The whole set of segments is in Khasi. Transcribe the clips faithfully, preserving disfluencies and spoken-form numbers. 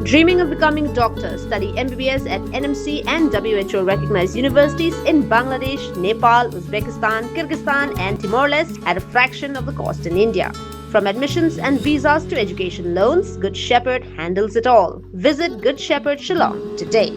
Dreaming of becoming a doctor? Study M B B S at N M C and W H O recognized universities in Bangladesh, Nepal, Uzbekistan, Kyrgyzstan, and Timor Leste at a fraction of the cost in India. From admissions and visas to education loans, Good Shepherd handles it all. Visit Good Shepherd Shillong today.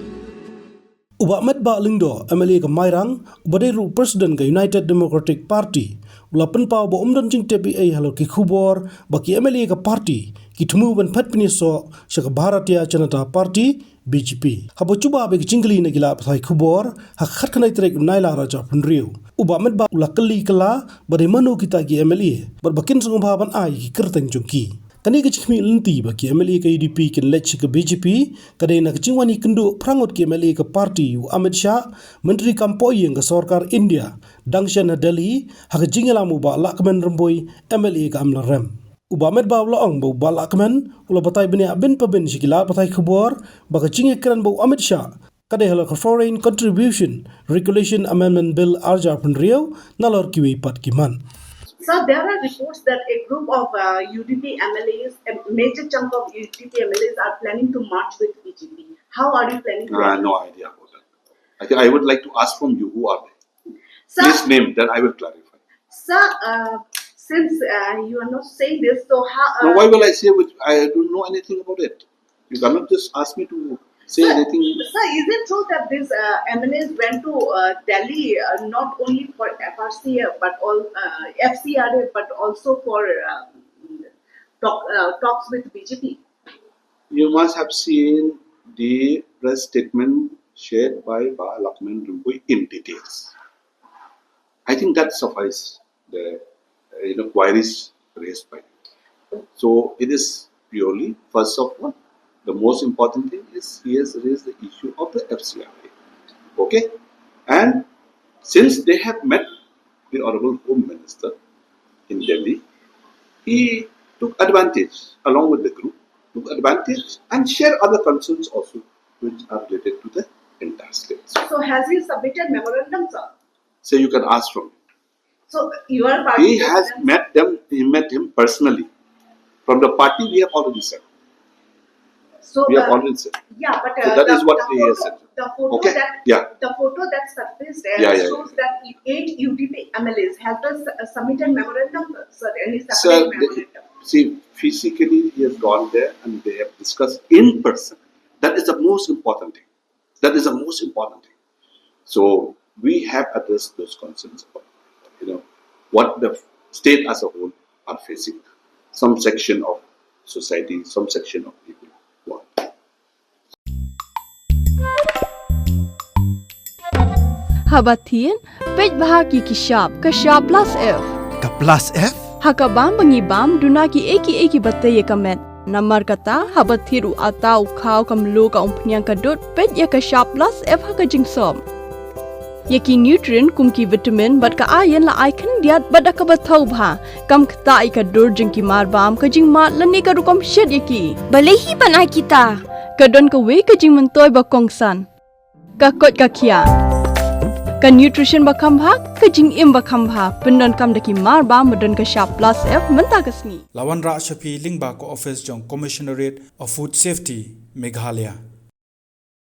U Bah Metbah Lyngdoh, M L A ka Mairang, uba dei ruh President ka United Democratic Party, u la pynpaw ba um don jingtip ei ei halor ki khubor ba ki M L A ka party ki thmu ban phet pynïasoh sha ka Bharatiya Janata Party, B J P. Haba jubab ïa ki jingkylli na ki lad pathai khubor ha ka khatkhyndai tarik u Nailar ar hajar arphew hynriew, u Bah Metbah u la kylli kylla ba dei mano kita ki M L A bad ba kin sngewbha ban ai ki kyrteng jong ki. Kane ka jingkhmih lynti ba ki M L A ka U D P kin leit sha ka B J P ka dei na ka jingwan ïakynduh phra ngut ki M L A ka party, u Amit Shah, Myntri Kam Pohïing ka Sorkar India, dang shen ha Delhi ha ka jingïalam u Bah Lahkmen Rymbui, M L A ka Amlarem. U Bah Metbah u la ong ba u Bah Lahkmen u la batai bniah bin pa bin sha ki lad pathai khubor ba ka jingïakren bad u Amit Shah ka dei halor ka Foreign Contribution Regulation Amendment Bill ar hajar arphew hynriew nalor kiwei pat ki mat. Sir, there are reports that a group of uh, U D P M L As, a major chunk of U D P M L As are planning to march with B J P. How are you planning to? Uh, no idea about that. I think I would like to ask from you, who are they? Sir, please name, then I will clarify. Sir, uh, since uh, you are not saying this, so how? Uh, no, why will I say which? I don't know anything about it. You cannot just ask me to say, sir, anything. Sir, is it true that these uh, M L As went to uh, Delhi uh, not only for F R C A but all uh, F C R A, but also for uh, talk, uh, talks with B J P? You must have seen the press statement shared by Bah Lahkmen Rymbui in details. I think that suffice the uh, you know queries raised by you. So it is purely, first of all, the most important thing is he has raised the issue of the F C R A. Okay? And since they have met the Honorable Home Minister in Delhi, he took advantage along with the group, took advantage and shared other concerns also which are related to the entire state. So has he submitted memorandum, sir? So you can ask from him. So you are party. He has met them, he met him personally. From the party, we have already said. So, we have uh, already said. Yeah, but uh, so that the, is what the he has photo, said. The photo okay? That, yeah. The photo that surfaced there yeah, yeah, shows yeah. That eight U D P M L As has the uh, submitted memorandum, sir. Any separate sir, memorandum? They, see, physically he has gone there and they have discussed in person. That is the most important thing. That is the most important thing. So we have addressed those concerns about, you know, what the state as a whole are facing. Some section of society, some section of people want. Haba thied, peit bha ki ki shap, ka shap plus F. Ka plus F? Ha ka bam ba ngi bam, duna ki ei ki ei ki ba tei ïa ka met. Namar kata, haba thied u atta u khaw ka mluh ka umphniang ka dud, peit ïa ka shap plus F ha ka jingsop. Ïa ki nutrient kum ki vitamin bad ka iron la ai khyndiat bad da kaba thaw bha. Kam ktah ïa ka dur jong ki marbam, ka jingmad lane ka rukom shet ïa ki. Balei hi ban ai kita? Ka don kawei ka jingmyntoi ba kongsan. Ka koit ka khiah. Ka nutrition ba kham bha, ka jingim ba kham bha. Pyndonkam da ki marbam ba don ka shap plus F mynta ka sngi. La wanrah sha phi lyngba ka office jong Commissionerate of Food Safety, Meghalaya.